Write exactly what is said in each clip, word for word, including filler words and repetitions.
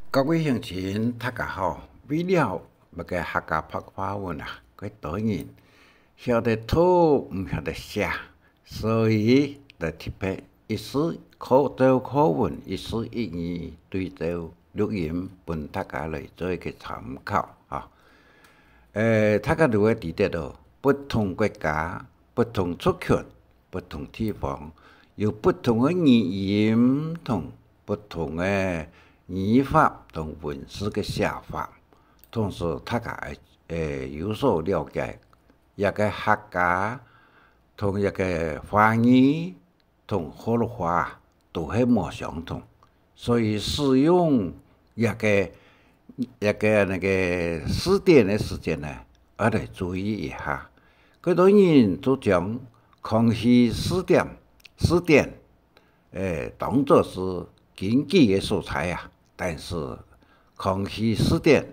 各位鄉親，大家好！為了麼个客家白話文啊，蓋多人曉得讀，毋曉得寫，所以來特別一字課，照課文一字一語對照錄音，分大家來做一個參考啊。呃，大家都會知得哦，不同國家、不同族群、不同地方，有不同个語音同不同个語法同文字个寫法。同時，大家愛，呃，有所了解，這個客家同這個華語同學老話都係無相同，所以使用這個，這個那個字典个時間呢，愛來注意一下。蓋多人就將康熙字典，字典，誒，當作是根據个素材啊，但是康熙字典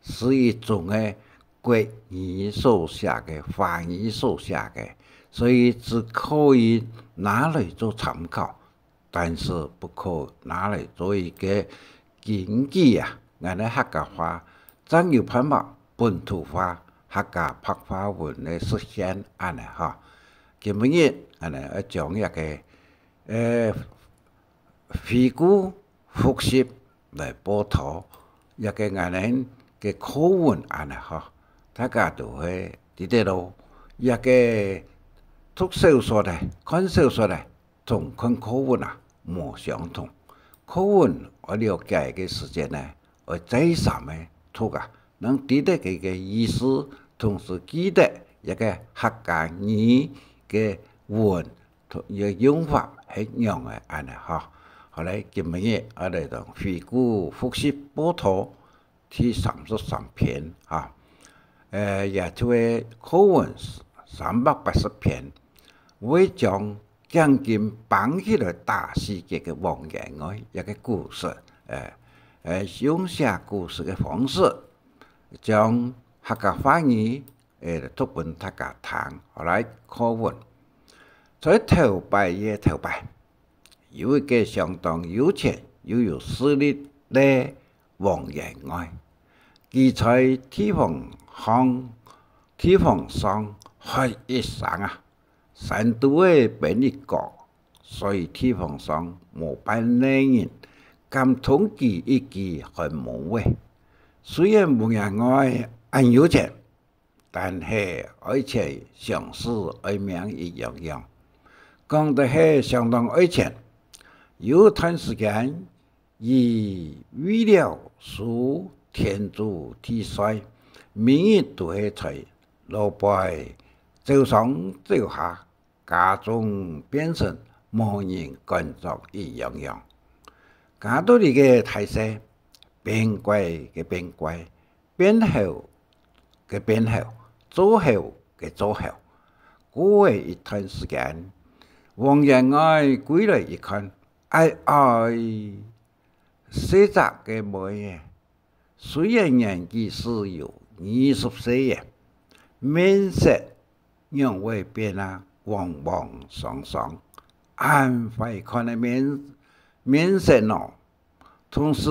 係一種个國語所寫个、華語所寫个，所以只可以拿來做參考，但是不可拿來做一個根據啊。𠊎等客家話正有辦法本土化客家白話文个實現恁呢吼。今晡日𠊎等愛將這個，呃，回顧 複習來報導這個𠊎等个課文恁呢吼，大家都會知得咯。這個讀小說个、看小說个，同看課文啊無相同。課文愛了解个時間呢，愛再三个讀啊，能知得佢个意思，同時記得這個客家語个文 同，个用法係仰仔恁呢吼。好咧，今晡日𠊎等來回顧複習報導第三十三篇哈。呃，這就係課文三百八十篇，會將頸筋繃起來打四結个王員外這個故事，呃，呃，用寫故事个方式，將客家話語 誒，讀分大家聽。好，來，課文。在頭擺个頭擺，有一個相當有錢又有勢力个王員外，佢在地方項，地方上喝一聲啊，山肚仔變一角，所以地方上無半個人敢動佢一句寒毛仔。雖然王員外恁有錢， 但係愛錢常使愛命一樣樣。講得係相當愛錢。有段時間，佢為了守天子帝帥，每日都係在路背走上走下， 家中變成無人管著一樣樣。家肚裡个大細，變怪个變怪，變猴个變猴，做猴个做猴。過了一段時間，王員外歸來一看，哎哎，細隻个妹仔， 雖然年紀只有二十歲仔，面色仰會變啊黃黃霜霜，恁壞看个面，面色呢！同時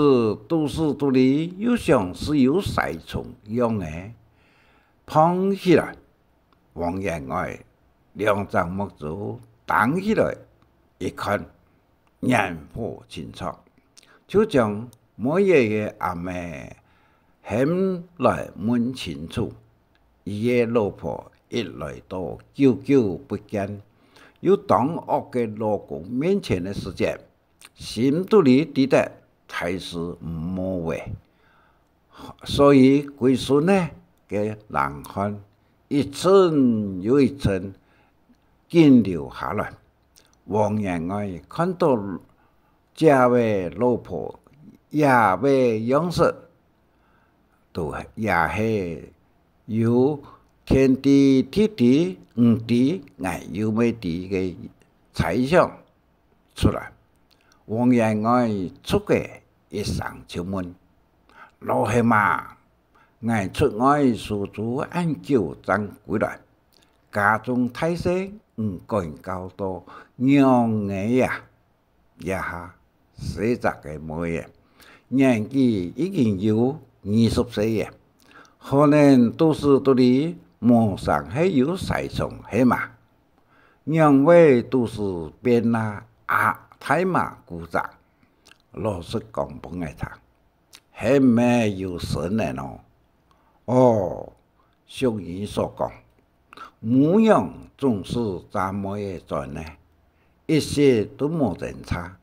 肚屎肚裡又像係有豺蟲樣仔膨起來。王員外兩隻目珠盯起來一看， 眼火清楚，就將妹仔个阿姆喊來問清楚。佢个老婆一來到久久不見，又當惡个老公面前个時節，心肚裡知得大事毋好咧。 所以歸身仔个冷汗一陣又一陣緊流下來。王員外看到自家个老婆這个樣式，都也係有天知地知，你知𠊎又毋知个猜想 出來。王員外出个一聲就問：「老兄啊，𠊎出外守住恁久正歸來，家中大細你管教到仰仔啊？」這下細隻个妹仔年紀已經有二十歲了，可能肚屎肚裡無成係有細蟲係嘛？仰會肚屎變啊，啊，大嫲痀瘥？老實講分𠊎聽，係毋係有身了哦？哦，俗語所講，母羊總是䟘妹仔轉呢，一息都無爭差。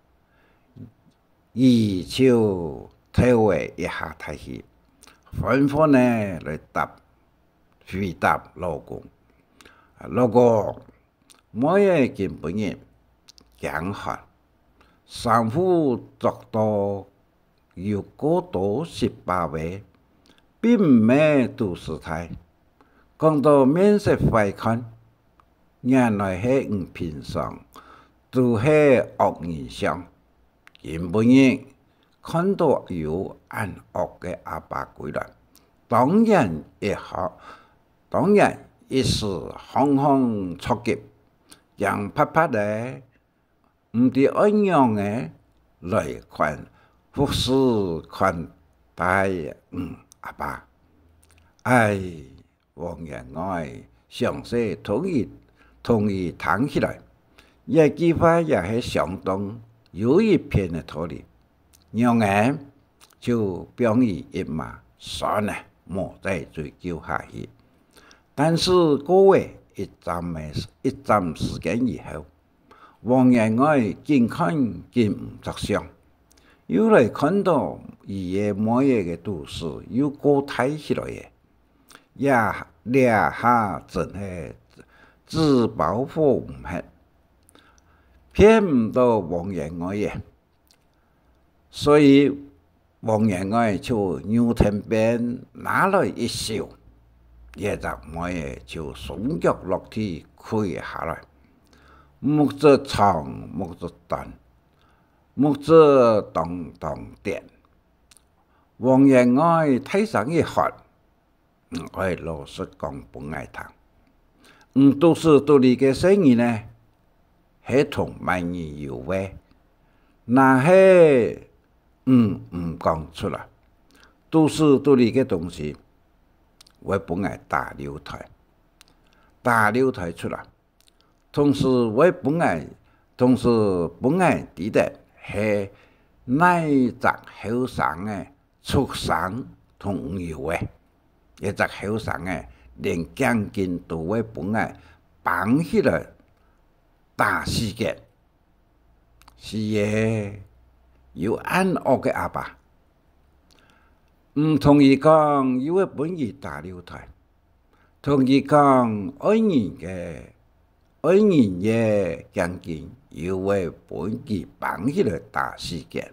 佢就頭仔一下抬起，歡歡仔來答，回答老公：「老公，妹仔今晡日驚寒，衫褲著到有過多十八圍，並毋係肚屎大。講到面色壞看，原來係你平常都係惡人相。」 今晡日看到有恁惡个阿爸歸來，當然一好，當然一時踉踉著急，驚怕怕仔，毋知愛仰仔來款，服侍款待，嗯，阿爸。唉， 王員外詳細同佢，同佢聽起來，這句話也係相當有一片个道理。仰仔就放佢一馬，算了，莫再追究下去。但是過了一站个，一站時間以後， 王員外緊看緊毋著相，又來看到佢个妹仔个肚屎又過大起來了。這，這下真係紙包火毋核，騙毋到王員外了。 所以王員外就扭跈便拿來一揫，這隻妹仔就雙腳落地跪下來，目汁長，目汁短，目汁當當點。王員外大聲一喝： 嗯，𠊎老實講分𠊎聽，你肚屎肚裡个細人仔，係同麼人有个？若係你毋講出來，肚屎肚裡个東西會分𠊎打流胎，打流胎出來。 同時會分𠊎，同時分𠊎知得係哪隻後生个畜生同你有个，一隻後生个連頸巾都會分𠊎挷起來打死結。是耶，有恁惡个阿爸，毋同佢講，又會分佢打流胎。 同佢講，愛人个，愛人个頸巾又會分佢挷起來打死結，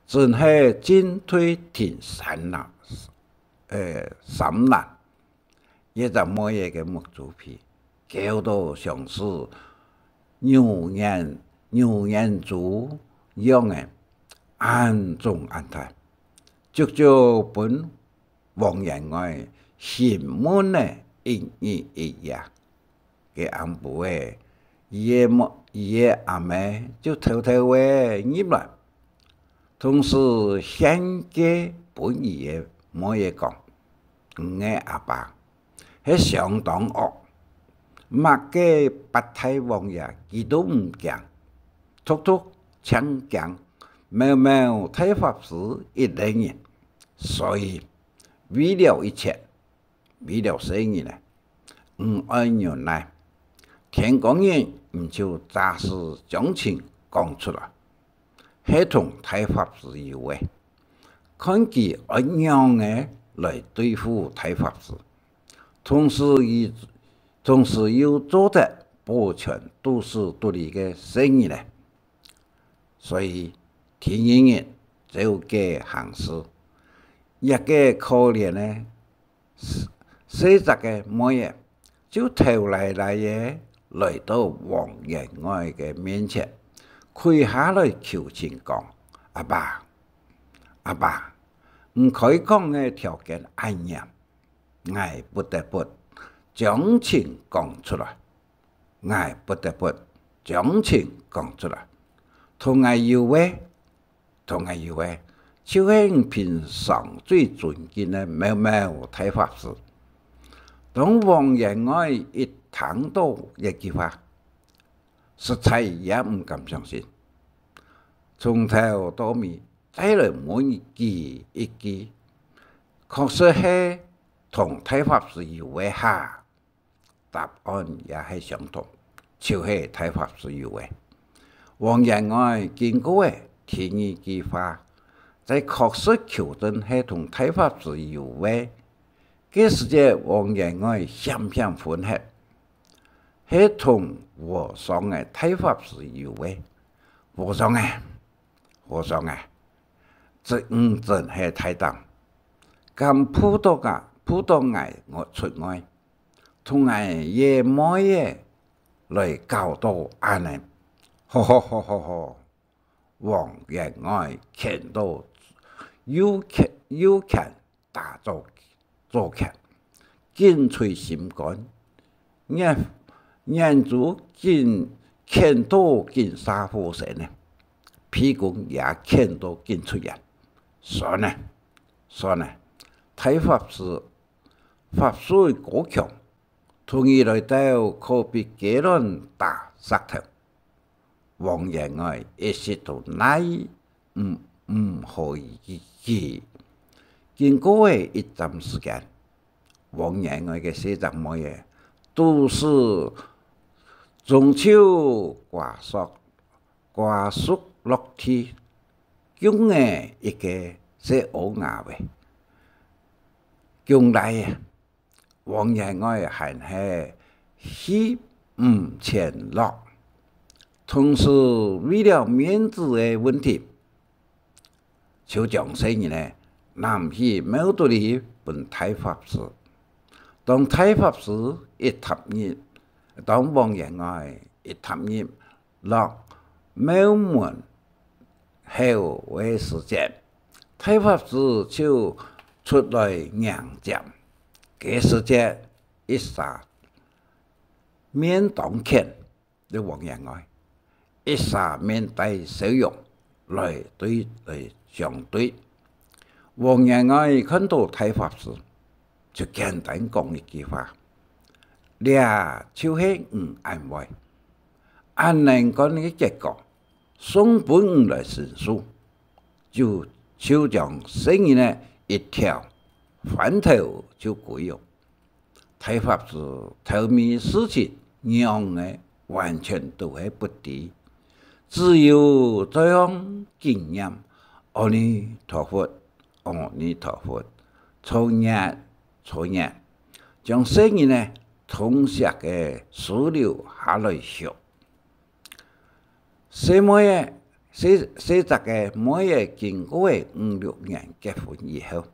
真係進退停三難，呃，三難。這隻妹仔个目珠皮，翹到像係牛眼，牛眼珠樣个，恁腫恁大，足足分 王員外心悶了一日一夜。該暗晡仔，佢个妹，佢个阿姆就偷偷仔入來，同時獻計分佢个妹仔講：「你个阿爸係相當惡，麼个八大王爺佢都毋驚，獨獨淨驚某某大法師一個人。所以， 為了一切，為了細人仔，你愛忍耐。天光日你就詐死將情講出來，係同大法師有个，看佢愛仰仔來對付大法師。同時佢，同時又做得保全肚屎肚裡个細人仔。」 所以，第二日照計行事，這個可憐个細，細隻个妹仔，就偷懶懶仔來到王員外个面前，跪下來求情講：「阿爸，阿爸，你開講个條件恁嚴， 𠊎不得不將情講出來，𠊎不得不將情講出來。同𠊎有个，同𠊎有个，就係你平常最尊敬个某某大法師。」當王員外一聽到這句話，實在也毋敢相信。從頭到尾再來問佢一句：「確實係同大法師有个哈？」答案也係相同，就係大法師有个。王員外經過个第二句話，再確實求證係同大法師有个。該時節王員外險險昏忒，係同和尚个大法師有个。「和尚啊，和尚啊，這你真係大膽，敢赴到啊，赴到𠊎外出外，同𠊎个妹仔來搞到恁呢！」「吼吼吼吼吼！」王員外譴到又譴又譴打左左拳，緊捶心肝，眼眼珠緊譴到緊煞火星呢，鼻公也譴到緊出煙。「算了，算了，大法師法術高強，同你來鬥可比雞卵打石頭。」王員外一息都奈毋毋何佢。經過个一站時間，王員外个細隻妹仔，肚屎中就瓜熟瓜熟落地，降仔一個細屙牙仔，降倈仔。王員外還係氣毋全落，同時為了面子个問題，就將細人仔攬去廟肚裡分大法師。當大法師一踏入，當王員外一踏入落廟門口个時節，大法師就出來迎接。該時節，一儕面當譴，這王員外，一儕面帶笑容來對來相對。王員外看到大法師，就簡單講一句話：「這就係你恁會，恁能幹个結果，送分你來承受。」就就將細人仔一挑，翻頭就歸哦。大法師頭尾事情仰仔完全都係不知，只有嘴項緊唸：「阿彌陀佛，阿彌陀佛，造業，造業。」將細人仔痛惜个手留下來畜。細妹仔，細細隻个妹仔經過个五六年結婚以後，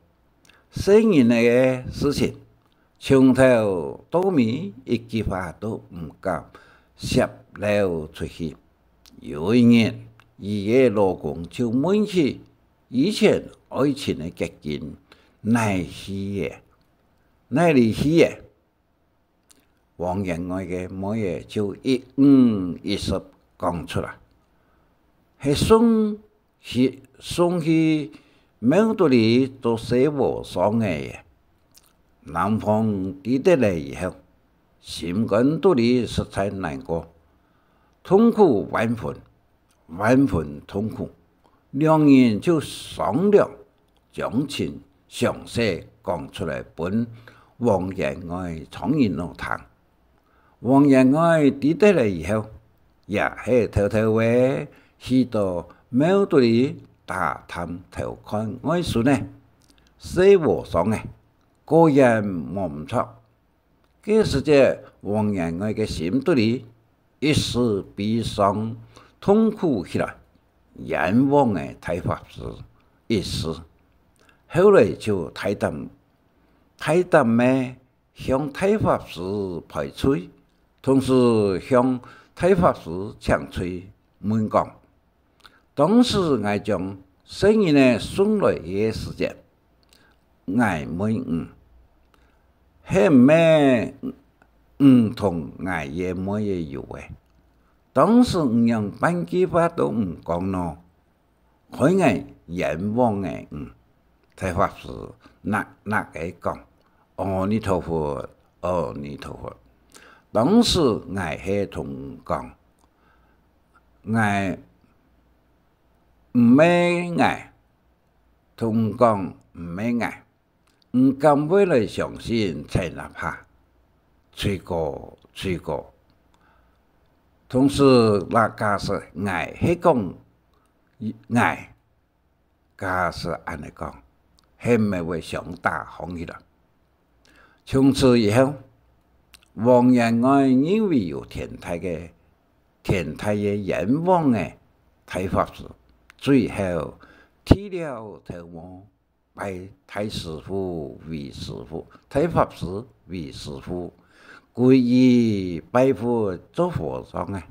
細人仔个事情，從頭到尾一句話都毋敢洩漏出去。有一日，佢个老公就問起以前愛情个結晶哪去咧，哪裡去咧？王員外个妹仔就一五一十講出來，係送去送去廟肚裡做細和尚个。男方知得了以後，心肝肚裡實在難過，痛苦萬分，萬分痛苦。兩人就商量，將情詳細講出來分王員外丈人老聽。王員外知得了以後，也係偷偷仔去到廟肚裡打探偷看外孫仔，細和尚仔，果然無毋著。 該時節，王員外个心肚裡一時悲傷痛苦起來，冤枉个大法師一事。後來就大膽大膽个向大法師賠罪，同時向大法師請罪，問講： 當時𠊎將細人仔送來个時節，𠊎問你，係毋係你同𠊎个妹仔有个？當時你仰半句話都毋講呢？害𠊎 冤枉个你。大法師那那个講：「阿彌陀佛，阿彌陀佛。」當時𠊎係同講，𠊎毋係𠊎，同講毋係𠊎。 你敢會來相信在哪怕？罪過，罪過。同時，若假使𠊎係講𠊎，假使恁呢講，係毋係會相打起來？從此以後，王員外認為有天大个、天大个冤枉个大法師，最後剃了頭毛， 拜大師傅為師傅，大法師為師傅，歸依拜佛做和尚啊，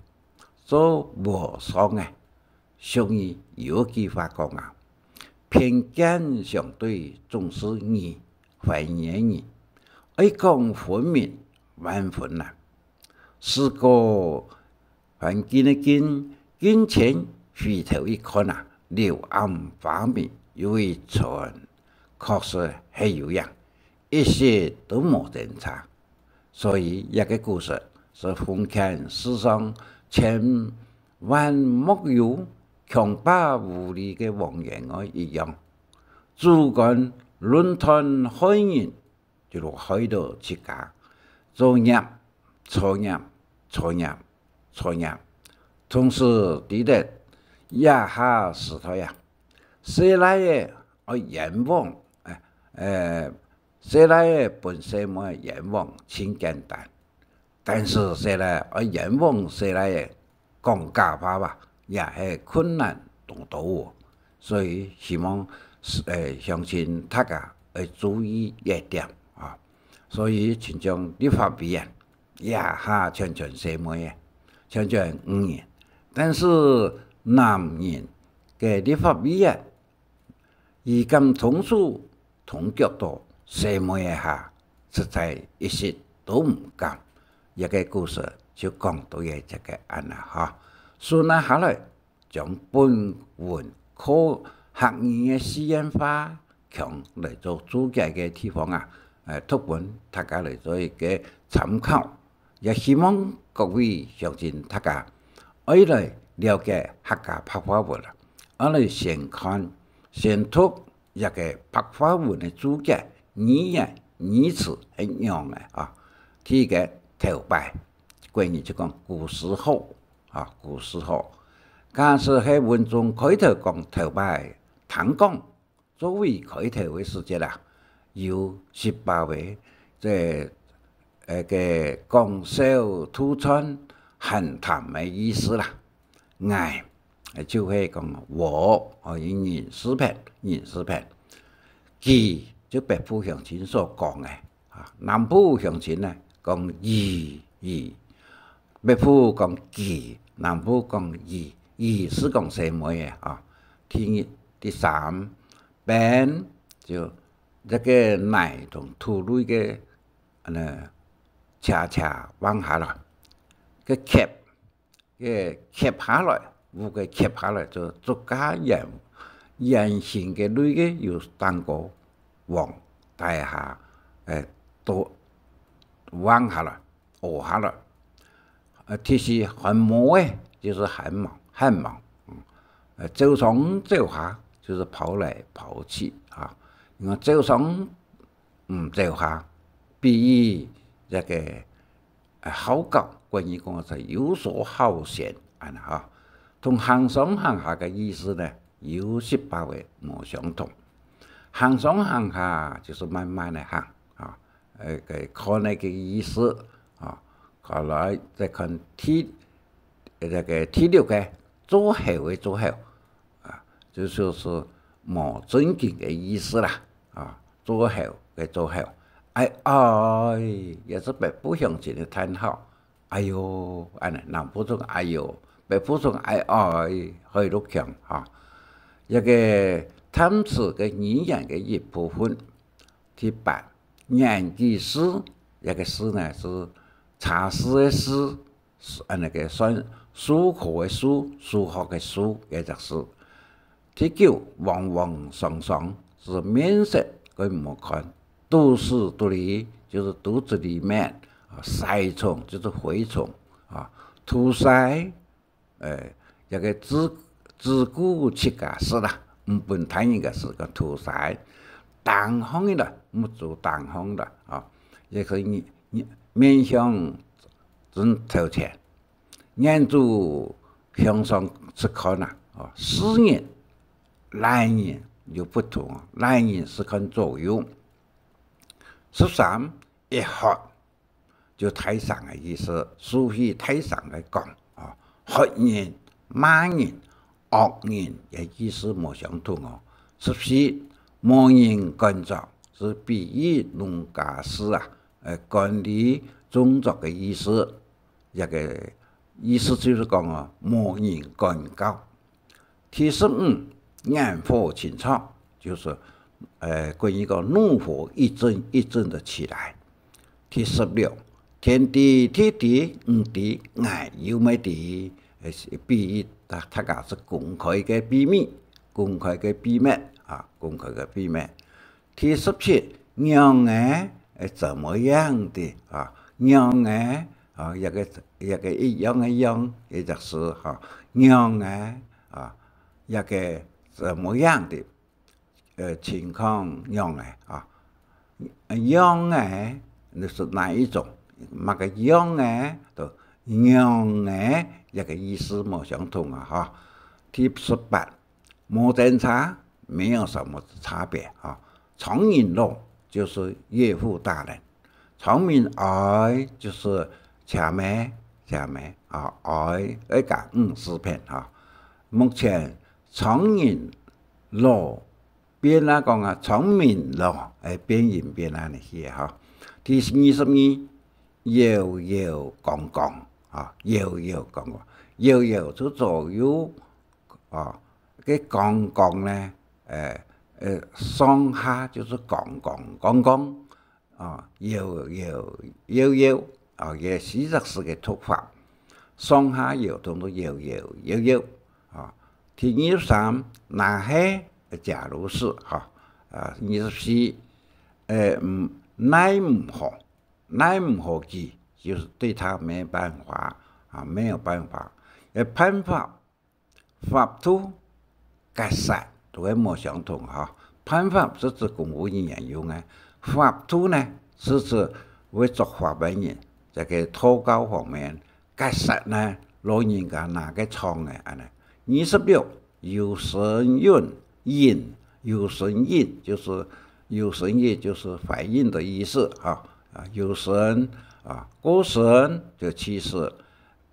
做和尚啊。俗語有句話講啊：「貧賤相對總是你，懷疑你。」愛講分明，萬分難。 試過還近个近，近前回頭一看啊，柳暗花明又一村，確實係有影，一息都無爭差。所以這個故事係奉勸世上千萬莫有強霸無理个王員外一樣，主觀論斷害人， 就會害到自家造業、造業、造業、造業。同時知得這下時代啊，細倈仔愛冤枉，欸，欸，細倈仔分細妹仔冤枉盡簡單， 但是細倈仔愛冤枉細倈仔講假話吧，也係困難當多哦。所以希望，呃，鄉親大家愛注意這點啊。所以親像立法委員，這下全全細妹仔，全全女人，但是男人个立法委員， 佢敢動手動腳到細妹仔下，實在一息都毋敢。這個故事就講到這個恁呢哈。順啊下來，將本文靠客語个四縣話腔來做註解个地方啊，呃，讀分大家來做一個參考。 也希望各位鄉親大家愛來了解客家白話文啦，愛來先看、先讀這個白話文个註解，語言、語詞係仰仔啊。第一個，頭擺，國語就講古時候啊，古時候。假使係文中開頭講頭擺，聽講， 作為開頭个時節啊，有十八位，這，呃，个講笑、吐槽、閒談个意思啦。𠊎，呃，就係講我，哦，人事篇，人事篇。佢，就北部鄉親所講个，啊，南部鄉親呢，講佢，佢。北部講佢，南部講佢，佢係講細妹仔啊。第二，第三， 邊，就這個泥同土類个，恁呢，斜斜橫下來，个磕，个磕下來，屋个磕下來，就竹架圓，圓形个類个有頂高往底下，欸，都橫下來。 趖下來。呃，第四寒毛仔，就係寒毛，寒毛。嗯，呃，走上走下，就係跑來跑去啊。你看走上，嗯，走下，比喻這個，呃，好搞，關於講係有所好閒，恁呢哈。同行上行下个意思呢，有十八位無相同。行上行下，就係慢慢个行啊。 呃，个看个个意思啊。過來再看第，這個第六個，做猴个做猴啊，就係說無正經个意思啦啊，做猴个做猴。哀哀，也係北部鄉親个嘆號。哎喲，恁呢，南部種哎喲，北部種哀哀，海陸腔哈。這個探討个語言个一部分。 第八，年紀事，這個事呢係茶事个事，係，呃，該個算數科个數，數學个數，該隻事。第九，黃黃爽爽，係面色个毋好看。肚屎肚裡，就係肚子裡面，啊，豺蟲，就係蛔蟲，啊，肚屎，誒，這个只，只顧自家食啦，毋分他人个事个肚屎。頂項个啦，目珠頂項啦，啊，也可以面，面向正頭前。 眼珠向上直看啊，哦，世人、老人有不同哦，老人係看左右。十三，一喝，就大聲个意思，手起大聲个講，哦，喝人、罵人、惡人个意思無相同哦。十四，無人管著，係比喻農家事啊，呃，管理種作个意思。 這个意思就係講哦，無人管教。第十五，眼火清楚，就係，呃，關於講怒火一陣一陣的起來。第十六，天知地知，你知，𠊎又乜知，呃，係比喻大，大家係公開个秘密，公開个秘密啊，公開个秘密。 第十七，仰仔，誒，怎麼樣的啊？仰仔，啊，一个，一个一樣个樣，一隻字哈。仰仔，啊，一个怎麼樣的，呃，情況仰仔啊？仰仔，那是哪一種？麼个樣仔，都仰仔，一个意思無相同啊，哈。第十八， 無爭差，沒有什麼差別啊。丈人老就是岳父大人，丈人哀就是姊妹，姊妹啊，哀，哀家女士篇啊。目前丈人老，變啊講啊，丈人老，誒，變音變啊，你去哈。第二十二，搖搖晃晃啊，搖搖晃晃，搖搖就左右 哦，該晃晃呢，誒，誒，上下就係晃晃晃晃，哦，搖搖搖搖，哦，也係一隻字个讀法。上下搖動都搖搖搖搖，哦。第二十三，若係，假如是，哈，啊，二十四，誒，嗯，奈毋何，奈毋何佢，就係對他沒辦法，啊，沒有辦法。誒，辦法， 法度、結煞都係無相同哈。辦法係指公務人員用个，法度呢，係指會作法个人，在該道教方面，結煞呢，老人家拿个杖个恁呢。二十六，有身孕，孕，有身孕就係，有身孕就係懷孕的意思哈。啊，有身，啊，過身就去世，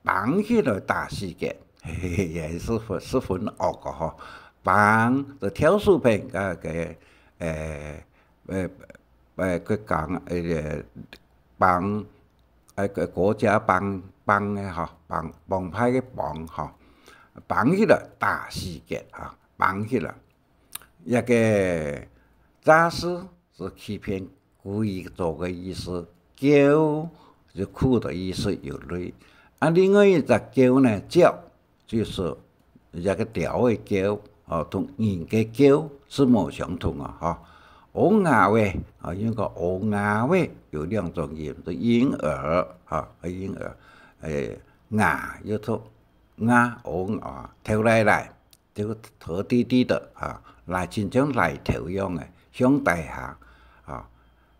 挷起來打四結，嘿嘿，也係分，係分惡个吼。挷就挑手片个，个，誒，誒，誒，个講，誒，挷，誒，个國家挷，挷个吼，挷，幫派个幫吼，挷起來打四結吼，挷起來。 這个詐屍係欺騙故意做个意思，噭就苦的意思有類。啊，另外一隻噭呢，噭就係這个鳥个噭，哦，同人个噭係無相同啊，吼。烏鴉仔，啊，用个烏鴉仔有兩種音，係嬰兒，啊，嬰兒，誒，鴉又讀鴉，烏鴉，頭犁犁。 就頭低低个啊，犁親像犁頭樣个，向底下啊，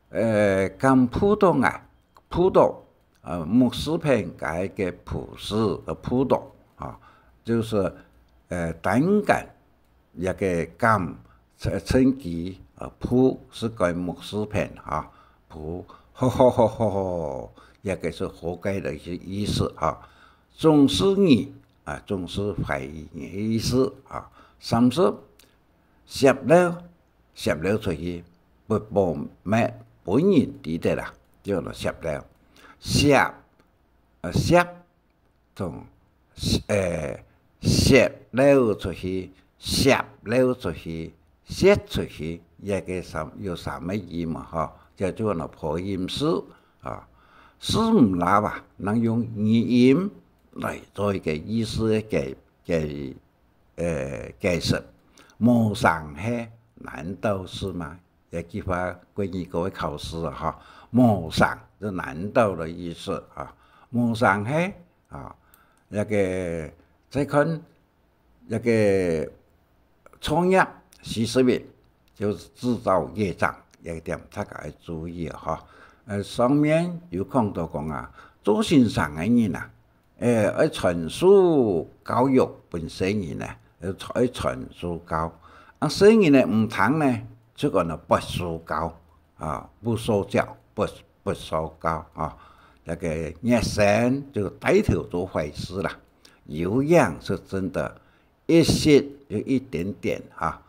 呃，敢揹著啊，揹著，呃，目視片該个揹字，呃，揹著啊，就係，呃，單干一个敢，趁，趁機，呃，揹係該目視片啊，揹，吼吼吼吼吼，這个係活該个意思啊。總是你 啊，總是懷疑你个意思啊。三十，洩漏，洩漏出去，不，不，無分人知得啦，叫做洩漏。洩，呃，洩同，呃，洩漏出去，洩漏出去，洩出去，這个三，有三个音嘛，吼，叫做呢，破音字啊。字毋罅啊，能用語音來做一个意思个解，解 呃，解釋。無成係，難道是嗎？這句話國語个考試啊，哈，無成就難道的意思啊，無成係啊，這个再看這个作業四十一，就是製造業障，這个點大家要注意啊，哈。呃，上面有講到講啊，做先生个人啊， 誒，愛傳授教育分細人呢，愛傳，愛傳授教。啊，細人呢毋聽呢，就講呢不受教啊，不受教，不，不受教啊。這个熱心就帶頭做壞事啦，有影是真的，一息就一點點啊，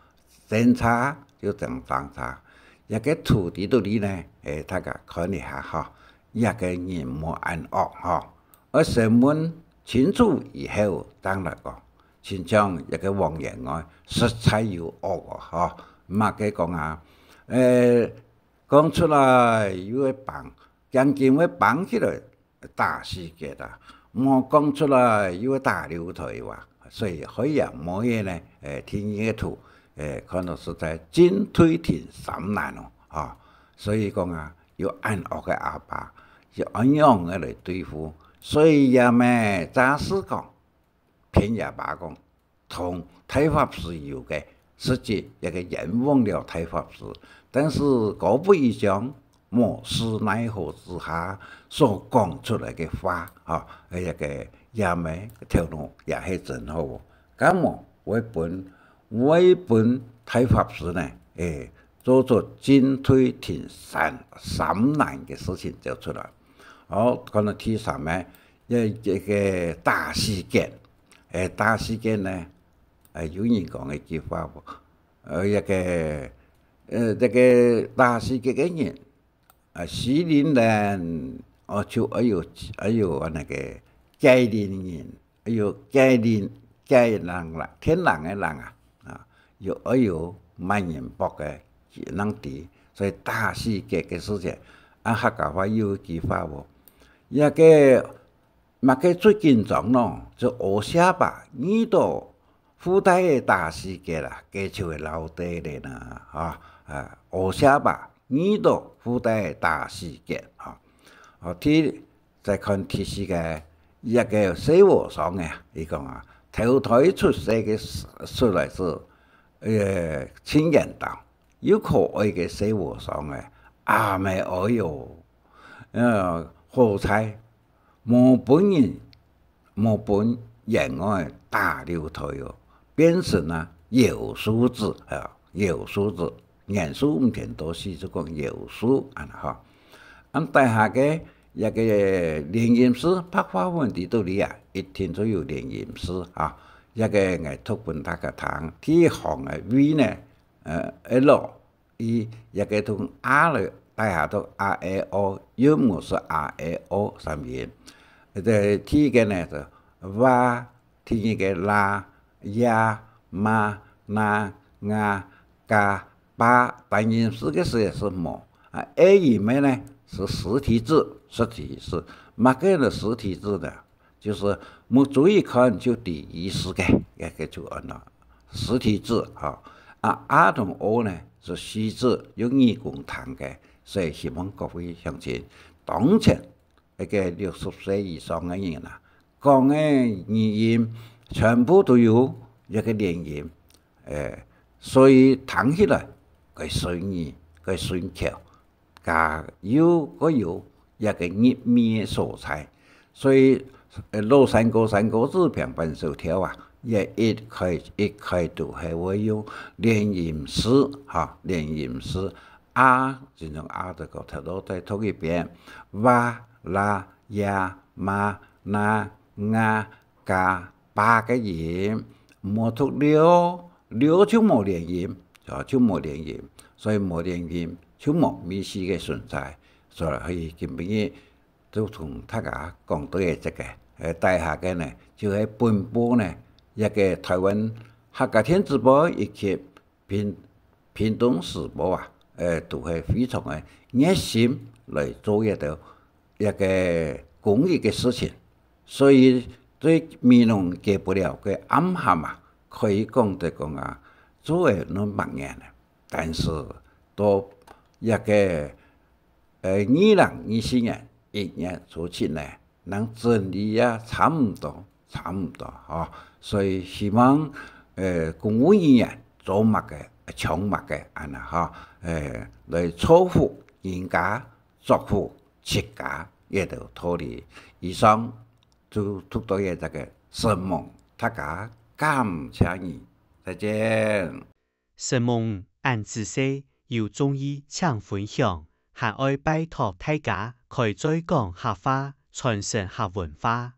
爭差就爭，爭差。這个圖在這裡呢，誒，大家看一下哈，這个人無恁惡哈。 愛先問清楚以後正來講，親像這个王員外實在有惡哦，吼，麼个講啊，誒，講出來又會挷，驚驚會挷起來打死結啊，莫講出來又會打流腿哇，所以可以啊，無嘢呢，誒，第二个圖，誒，看到實在進退停三難哦，吼，所以講啊， 有恁惡个阿爸，係恁樣个來對付。所以爺姆詐死講，騙爺爸講，同大法師有个，實際這个冤枉了大法師。但是姑不而將，無事奈何之下所講出來个話，吼，這个爺姆頭腦也係真好哦。 敢無會分，會分大法師呢，誒，做出進退停三，三難个事情走出來。好，看到第三呢，這，這个打死結，誒，打死結呢，誒，有人講一句話無？呃，這个，呃，這个打死結个人， 啊，死人呢，哦，就愛有，愛有那个繼靈人，愛有繼靈，繼靈啦，天靈个靈啊，啊，又愛有萬人博个能知，所以打死結个事情，啊，客家話有一句話無？這个麼个最緊張咯，就屙瀉粑，遇到 附帶个打死結啦，該就會落地咧啦，吼，啊，屙瀉粑，遇到附帶个打死結，吼。哦，第，再看第四个，一个細和尚啊，佢講啊，投胎出世个時，出來時，呃，盡緣投，又可愛个細和尚啊，阿姆哀喲，呃，好彩， 無分人，無分員外打流腿哦，變成啊搖樹子啊，搖樹子，年數毋曾到死就講搖樹恁呢吼。恁底下个這个蓮音寺白話文在這裡啊，一定就有蓮音寺啊。這个𠊎讀分大家聽，第一行个V呢，呃，L， 佢這个讀A來，底下讀A、E、O，又毋係A、E、O三音。這第一个呢，就哇，第二个啦、呀、嘛、那、啊、嘎、巴，單音字个時係無。啊，A音个呢，係實體字，實體字。麼个係實體字呢？ 就係目珠一看就知意思个，這个就安到實體字吼。啊，A同O呢，係虛字，用耳公聽个，所以希望各位鄉親，當前這个六十歲以上个人啊，講个語音全部都有這个連音，誒，所以聽起來較順耳，較順口。 加又過有一个入味个所在。所以，呃，老山歌、山歌子平板手調啊，也一概，一概都係會用連音字，哈，連音字。啊，就像啊，這个頭到再讀一遍，哇、啦、呀、嘛、那、啊、嘎、巴个音，毋好讀溜，溜就無連音，啊，就無連音，所以無連音就無味緒个存在。所以今晡日就同大家講到个這个，呃，底下个呢，就係本報呢，一个台灣客家電子報以及屏，屏東時報啊，呃，都係非常个熱心來做一个，一个公益个事情。所以對美濃街不了个暗涵啊，可以講得講啊，做个恁百年了，但是到這个，呃，二零二四年一月初七呢，人整理啊，差毋多，差毋多吼。所以希望，呃，公務人員做麼个，唱麼个，恁呢吼，呃，來造福人家，造福自家，這兜道理。以上就讀到這个承蒙，大家感謝你，再見。承蒙恁仔細，有中意請分享，還愛拜託大家開嘴講客話，傳承客文化。